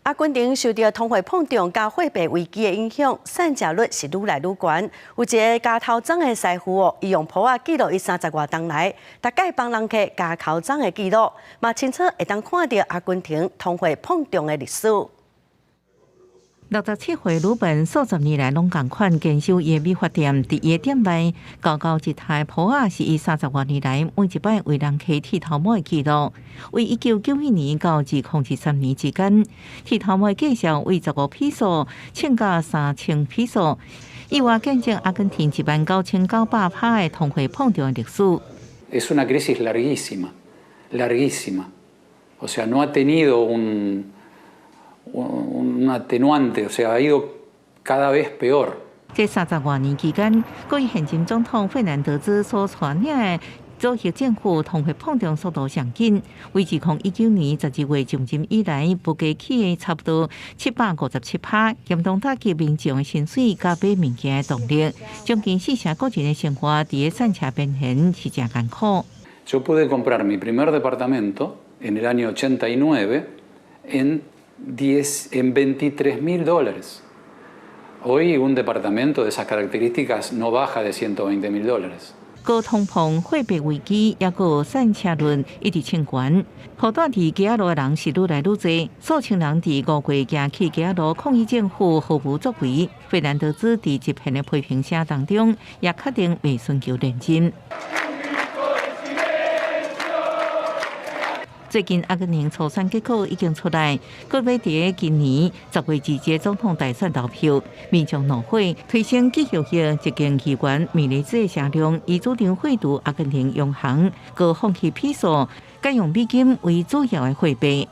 阿根廷受著通貨膨脹佮貨幣危機的影響，散車率是愈來愈懸。有一个鉸頭鬃的師傅哦，伊用簿仔記錄伊三十外冬來，逐擺幫人客鉸頭鬃的記錄，嘛清楚會當看著阿根廷通貨膨脹的歷史。67歲魯本數十年來攏仝款堅守伊的美髮店，佇伊的店內，厚厚一疊簿仔是伊三十外年來每一擺為人客剃頭毛的記錄。為1991年到2023年之間，剃頭毛的價數為15披索衝到3000披索，意外見證阿根廷19,900趴的通貨膨脹的歷史。 Es una crisis larguísima, larguísima. O sea, no ha tenido un atenuante, o sea, ha ido cada vez peor. 這三十外年期間，閣以現任總統費南德茲所帶領的左翼政府通貨膨脹速度上緊，為2019年12月上任以來，物價起差不多757趴，嚴重打擊民眾的薪水佮買物件的動力，將近四成個人的生活佇咧散車邊緣是誠艱苦。 Yo pude comprar mi primer departamento en el año 89 en 23 mil dólares. Hoy un departamento de esas características no baja de 120 mil dólares. 高通膨、貨幣危機，抑閣散車率一直衝懸，予蹛佇街仔路的人是愈來愈濟。數千人佇5月行去街仔路抗議政府毫無作為。費南德茲佇一片的批評聲當中，也確定袂尋求連任。最近阿根廷初選結果已經出來，閣欲佇今年10月2日總統大選投票，民眾怒火推升極右翼執政議員米雷茲的聲量，伊主張廢除阿根廷央行，閣放棄披索，改用美金為主要的貨幣。